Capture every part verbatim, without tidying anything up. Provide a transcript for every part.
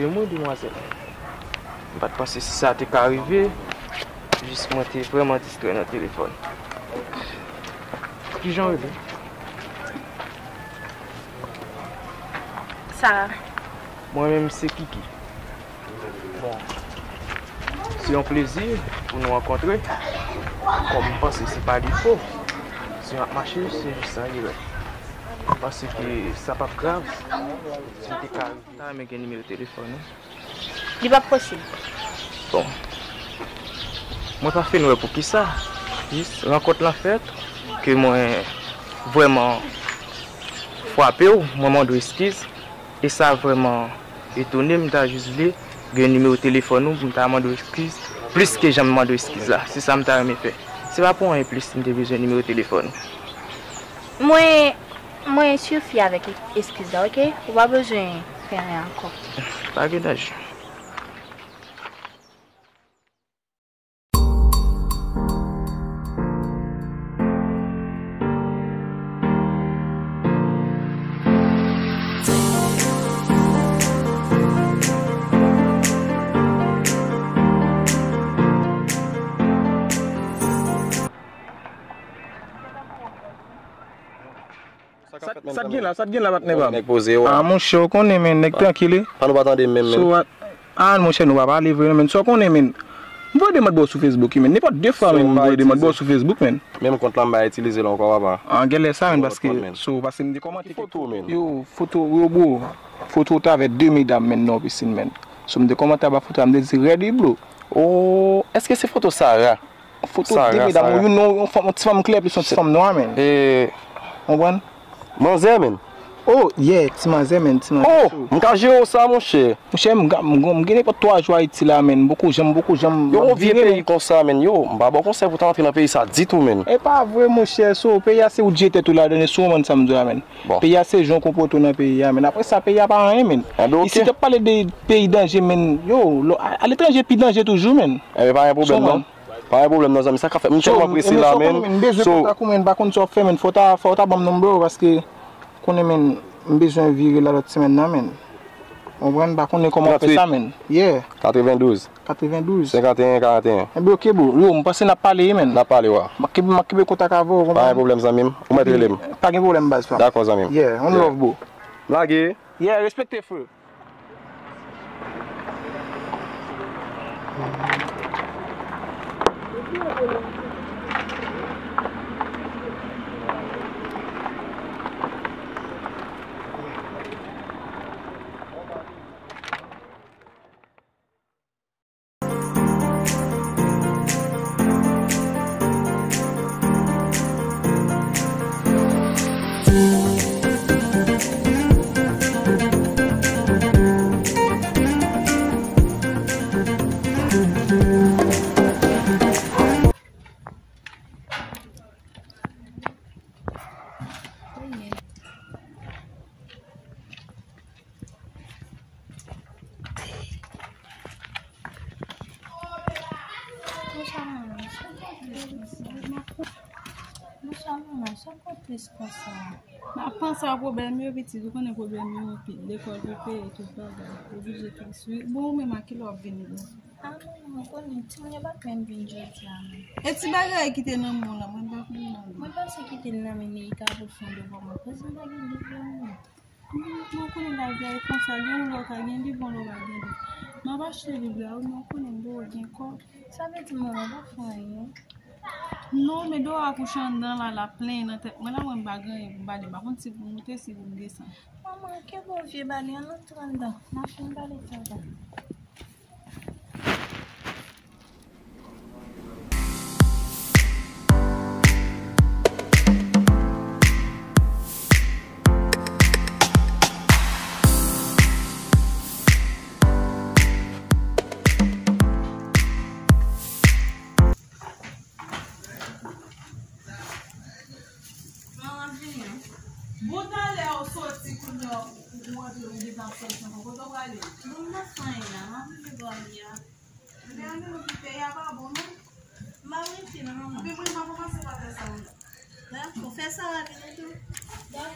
Mwen, demwazèl, m pa t panse si sa te ka rive, jis mwen te vrèman distrè nan telefòn. Kijan w rele? Sara. Mwen menm se Kiki. Bon, se yon plezi pou nou rankontre. Kòm m panse se pa defo, si n ap mache, se jis an erè. M panse ke sa p ap grav, si m te ka rive. M ta renmen gen nimewo telefòn ou. Li p ap posib. Bon. Mwen pa fin wè poukisa. Jis rankont lan fèt, ke mwen vrèman frape w, mwen mande w eskiz. E sa vrèman etone m, m ta jis vle gen nimewo telefòn ou pou m ta mande w eskiz, plis ke jan m mande w eskiz la. Se sa m ta renmen fè. Se pa pou anyen plis m te bezwen nimewo telefòn ou. Mwen, mwen sifi avèk eskiz la, oke? Ou pa bezwen fè anyen ankò. Pa gen danje. Sa, sa k gen la, sa k gen la, patnè pa m? Nèg poze yo. Ah, monchè, ou konnen, men, nèg trankil, wi. Pa nou pa tande menm, men. So what? Ah, monchè, nou pa pale vre, men. So, ou konnen, men. M voye demann ba w sou Facebook, wi, men. Nenpòt de fwa, men, m voye demann ba w sou Facebook, men. Menm kont la, m pa itilize l ankò, papa. Ah, genlè sa, men, paske so, paske m te kòmante kèk foto, men. Yo, foto, yo, bro. Foto ou t avè de medam, men, nan yon pisin, men. So, m te kòmante anba foto a, m te di, rèd, wi, bro. Oh, èske se foto Sara? Foto de medam, youn non, yon fanm, yon ti fanm klè, plis yon ti fanm nwa, men. Konprann? Manzè, men. Oh, yeah, ti manzè, men, ti manzè. Oh, m ka jere w sa, monchè. Monchè, m ga-, m gon-, m gen nenpòt twa jou Ayiti la, men. M poko janm, m poko janm. Yo, yon vye peyi konsa, men. Yo, m pa ba w konsèy pou w ta antre nan peyi sa ditou, men. E pa vre, monchè. So, peyi a se ou jere tèt ou ladan, e sou ou konprann sa m di a, men. Bon. Peyi a se jan w konpòte w nan peyi a, men. Apre sa, peyi a pa anyen, men. Enben, oke. Isi, t ap pale de peyi danje, men. Yo, lo-, a-, aletranje pi danje toujou, men. Enben, pa gen pwoblèm, non. Pa gen pwoblèm non, zanmi, sa k ap fèt? M tèlman prese la, men. M bezwen kontak ou, men, m pa konn sa w ap fè, men. Fò w ta, fò w ta ban m nonm, bro, paske konnen, men, m bezwen vire la lòt semèn nan, men. Ou konprann? M pa konnen kòman w fè sa, men. Yeah. Katrevendouz. Katrevendouz. Senkanteyen karanteyen. Enben, oke, bro. Yo, m panse n ap pale, wi, men. N ap pale, wa. M ap kenbe, m ap kenbe kontak avè w, ou konprann? Pa gen pwoblèm, zanmi m. Ou mèt rele m. Pa gen pwoblèm, baz, fam. Dakò, zanmi m. Yeah, on love, bro. Lage. Yeah, respekte, frè. Bonswa, manman. Bonswa, manman. Sa k ap tris konsa? M ap panse a pwoblèm yo, pitit. Ou konnen pwoblèm yo anpil. Lekòl pou peye, tout bagay. Oblije tris, wi. Bon, ou menm, a kilè w ap vini la? Ah, manman, ou konnen, timoun yo pa t menm vin jodi a, non. E ti bagay ki te nan men w lan, mwen pa konn non. Mwen panse kite l nan men Neika pou l fè yon devwa mwen. Koz m pa gen liv la, non. Mwen, mwen konnen lavi a e konsa, gen yon lè w ka gen liv, yon lè w pa gen liv. M ap achte liv la, wi, men w konnen m poko gen kòb. Sa vle di manman pa fè anyen? Non, men Dora kouche anndan la, l ap plenyen nan tèt mwen la, mwen m pa gen anyen pou m pale, m pa konn si pou m moute, si pou m desann. Manman, kenbe yon vye bale, ann antre anndan. M ap fin pale tata. Manman vini. Bon, talè ou soti kounye a, ou, ou antre, ou deja ap soti ankò. Kote w prale? Bon, m pa fè anyen la, m ap rive bò a li a. Ebyen, ann nou kite, y a pa bon, non? M ap rete, non, manman. Ebyen, mwen, m ap kòmanse pa fè sa, non. Dakò, fè sa rapid, oke? Dakò.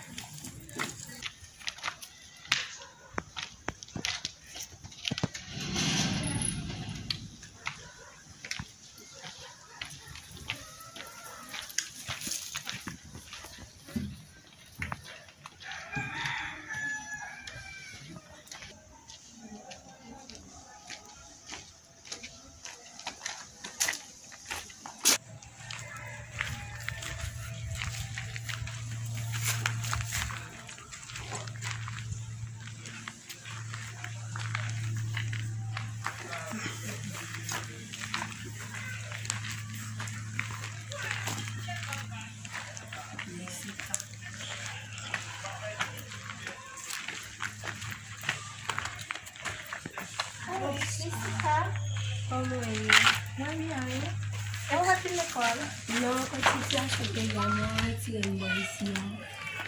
Non, kot sitiyasyon peyi a, nou retire n bò isi a.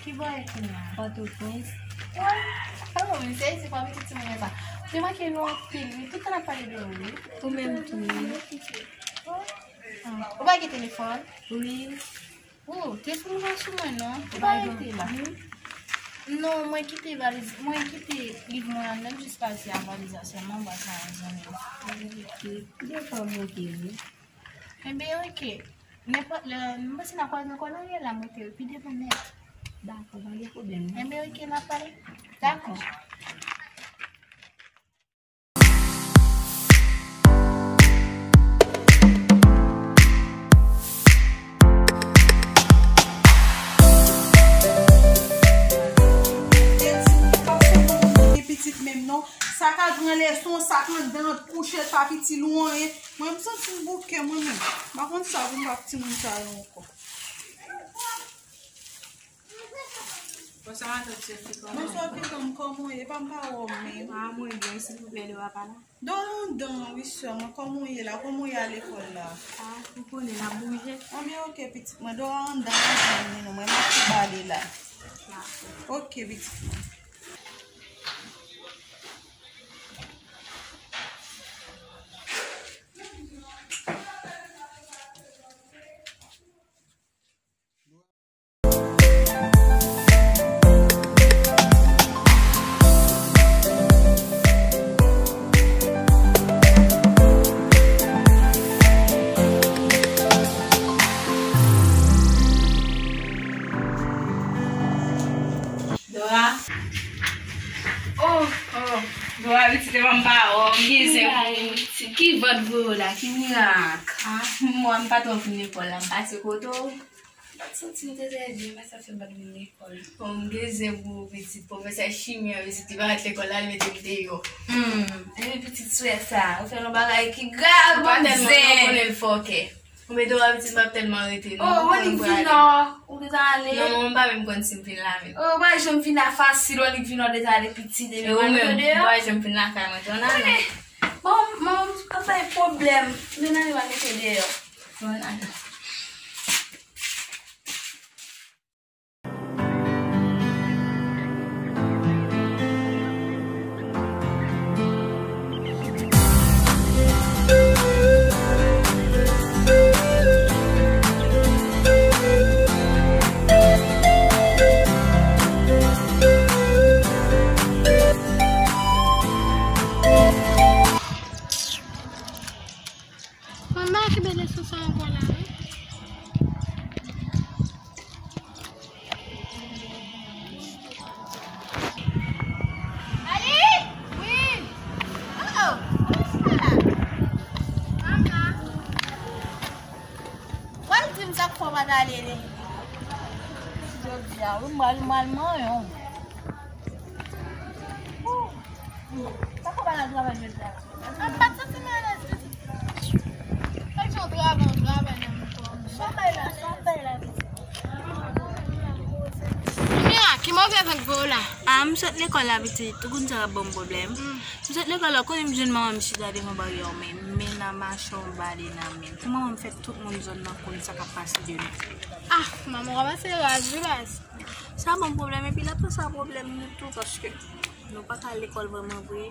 Ki bò e kounye a? Pòtoprens. Wi. Alò, men se isi pa pitit timoun sa. Te manke nou anpil, wi. Tout tan n ap pale de ou, wi. Ou menm tou, wi. Ah. Ou pa gen telefòn? Wi. Oh, telefòn ou pa sou mwen, non. Ou pa rete la. Non, mwen kite valiz, mwen kite liv mwen an, menm jis pati a valiz la sèlman, mwen pa ka rann zanmi. Ok. Devan monte, wi. Enben, ok. Nenpòt lè, m panse n a kwaze ankò nan riyèl la, monte pi devan nèt. Dakò, pa gen pwoblèm. Enben, ok, n a pale. Dakò. Pitit menm non, sa ka gran leson, sa k anndan, kouche pa piti lwen. Mwen, m santi m bouke, mwen menm. M pa konn sa pou m pa timoun sa yo ankò. Bonswa, matant Sophie, kòman? Bonswa, pitit, kòman w ye? Pa m pa wè w menm. Ah, mwen byen, silvouplè, Dora pa la? Dora anndan, wi, sè mwen, kòman w ye la? Kòman w ye a lekòl la? Ah, ou konnen, n ap bouje. Anben, ok, pitit mwen, Dora anndan, anndan, mwen, mwen, m ap tou bale la. Dakò. Ok, pitit mwen. Dora. Oh, oh. Dora, pitit, devan m pa wè w, m gen zen pou ou. Ki vant voye w la, ki mirak? Ah, mwen, m pa twò vin lekòl la, m pase kote w. M pa t santi m te trè byen, men sa fè m pa t vin lekòl. Bon, m gen zen pou ou, pitit. Pwofesè chimya, pitit, li pa t lekòl la, li mete m deyò. Hmm. Epi pitit swè sa, ou fè yon bagay ki grav, ou pa tèlman, non, konnen l fòkè. Ou mete w a pitit, m pa tèlman rete, non. Oh, ou vin nò, ou gentan ale? Non, non, m pa menm konn si m vin la menm. Oh, ou pa janm vin la fasil, ou annik vin nò deja ale pitit, epi ou pa mete w deyò? Ou pa janm vin lakay mwen, tou, nan, non. Bon, bon, pa fè pwoblèm. Men nan, li pa mete w deyò. Bon, nan. Mwen pa kenbe leson sa ankò la, non. Ali! Wi! Oh, oh! Kòman sa la? Mama! W al di m sa k fè w pa t ale lekòl jodi a, wi, m pral, m pral manyen w. Sa k fè w pa t al travay jodi a? An pa t santi m alèz, pitit. Chak jou w travay, w travay nan moto. Sa w fè la, sa w fè la, pitit. Mira, ki move van k voye w la? Ah, m sot lekòl la, pitit. Ou konn sa k ap ban m pwoblèm. M sot lekòl la, w konnen m jwenn manman m chita devan baryè w, men, men nan machin w bale nan men. Pou manman m fè tout moun zòn nan konn sa k ap pase de nou. Ah, manman w kòmanse raz, wi, baz. Sa ban m pwoblèm, epi l ap fè sa pwoblèm nou tou, paske nou pa ka al lekòl vrèman vre,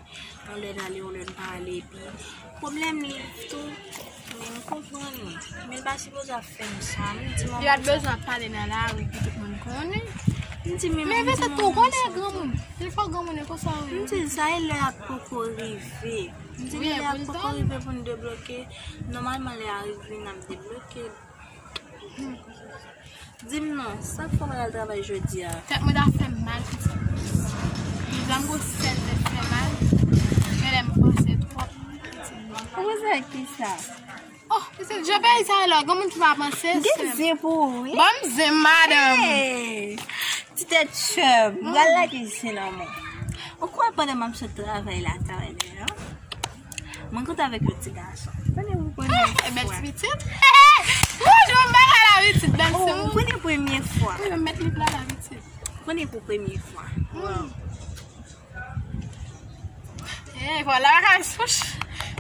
yon lè n ale, yon lè n pa ale, epi pwoblèm li tou, men m konprann li. Men l pa sipoze ap fè m sa, m di manman m sa. Li pa t bezwen ap pale nan lari pou tout moun konnen. M di men, men m di petèt tou, ou konnen granmoun, defwa granmoun e konsa wi. M di l sa e lè a poko rive. M di l lè a poko rive pou n debloke. Nòmalman lè a rive n ap debloke. Di m non, sa k fè w pa t al travay jodi a? Tèt mwen ta fè m mal, pitit. Deja m gon sèl tèt fè mal. Genlè m panse twòp. Ou panse ak kisa? Oh, pitit, jan peyi sa ye la, gen moun ki pa panse. M gen zen pou ou, wi. Ban m zen, madanm. Hey! Ti tèt chèb, m pral lage zen nan men w. Ou kwè pandan m ap sot travay la, travay la, non? Mwen kontre avèk yon ti gason. Konnen pou premye fwa. Eh, bèl ti pitit. Ou jwenn bagay la pitit, bèl ti moun. Konnen premye fwa. Ou mèt li pla la pitit. Konnen pou premye fwa. Eh, vwala, bagay souch.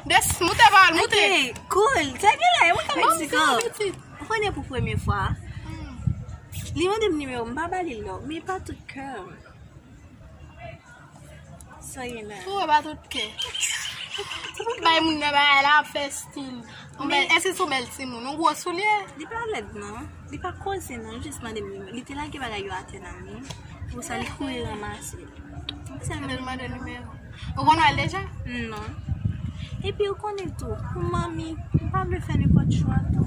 Des, moute, vwala, moute. Ok, cool. Sa gen la, e mwen k ap eksplike w. Bon, sa, pitit. Konnen pou premye fwa. Li mande m nimewo, m pa ba li l non, men pa tout kè. Sa gen la. Ou wè pa tout kè. Ou bay moun nan bagay la ap fè stil. Men èske se yon bèl timoun? Yon gwo soulye? Li pa lèd non. Li pa koze non, li jis mande m nimewo. Li te lage bagay yo atè nan men. Pou sa li kouri ranmase. Se l mande nimewo. Ou konn wè l deja? Non. Epi ou konnen tou, pou manmi, m pa vle fè nenpòt chwa tou.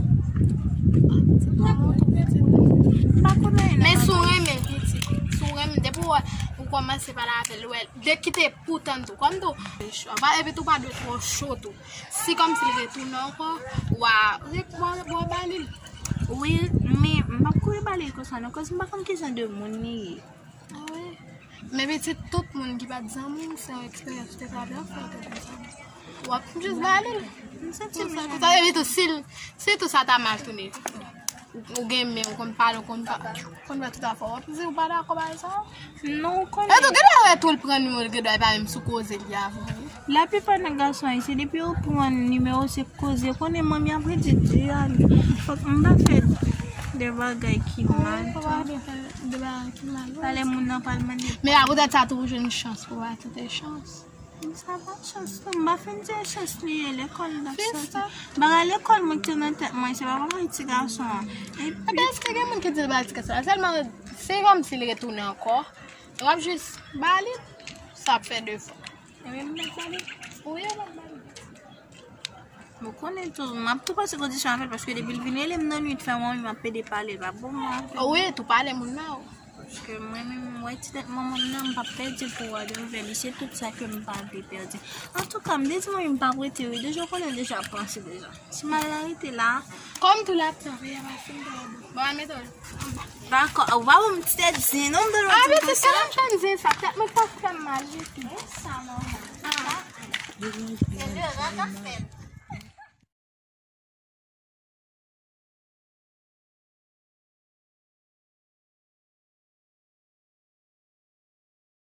M pa konnen. Men si w renmen pitit, si w renmen, depi w wè, ou kòmanse pale avè l, ou wè, de kite pou tann tou, kòm tou. Chwa, pa, epi tou pa dwe twò cho tou. Si kòmsi l retounen ankò, w a, w a, w a ba li l. Wi, men m p ap kouri ba li l konsa non, kòz m pa konn ki jan de moun li ye. Ah wi. Men pitit, tout moun ki pa t zanmi w, se yon eksperyans ou te ka fè, ou te vin zanmi. W ap jis ba li l. M santi m konsa, epi tou, si l, si tou sa ta mal tounen, ou, ou gen men, ou konn pale, ou konn pa, konn fè tout afè, w ap di ou pa dakò bagay sa. Non, ou konnen. Epi tou, gen lè tou l pran nimewo l, gen lè e pa menm sou koze li avè w. Laplipa nan gason ayisyen, depi yo pran nimewo, se koze. Konnen manmi ap redi di a, fòk m pa fè de bagay ki mal. Wi, fòk pa fè de bagay ki mal. Pale moun nan, pral mande. Men la poutèt sa tou, ou jwenn chans pou pa kite chans. Sa pa chans non, m pa fin di chans li ye, lekòl l ap sòti. Bagay lekòl mwen ki te nan tèt mwen, se pa bagay ti gason an. Epi, èske gen moun ki di l bagay ti gason an? Sèlman, se kòmsi l retounen ankò. W ap jis ba li, sa ap fè de fwa. Ebyen, m mèt ba li. Wi, ou mèt ba li. Ou konnen tou, m ap tou pase kondisyon avè l, paske depi l vin rele m nan nuit, fè manmi m ap pede pale l, pa bon m ap. Wi, tou pale moun nan. Paske mwen menm, m wè ti tèt manman m nan, m p ap pèdi l pou w a de nouvèl li, se tout sa ke m pa vle pèdi. Antouka, m te di manmi m p ap rete, wi, deja w konnen deja ap panse deja. Si m al la rete la. Kòm tou l ap travay, ap fin travay. Bon, al mete w. Dakò, ou pa ban m ti tèt zen non, m te di konsa. Sa m fè m zen sa, tèt mwen pa fè m mal ditou. Sa nòmal. Se de rat ap fè l.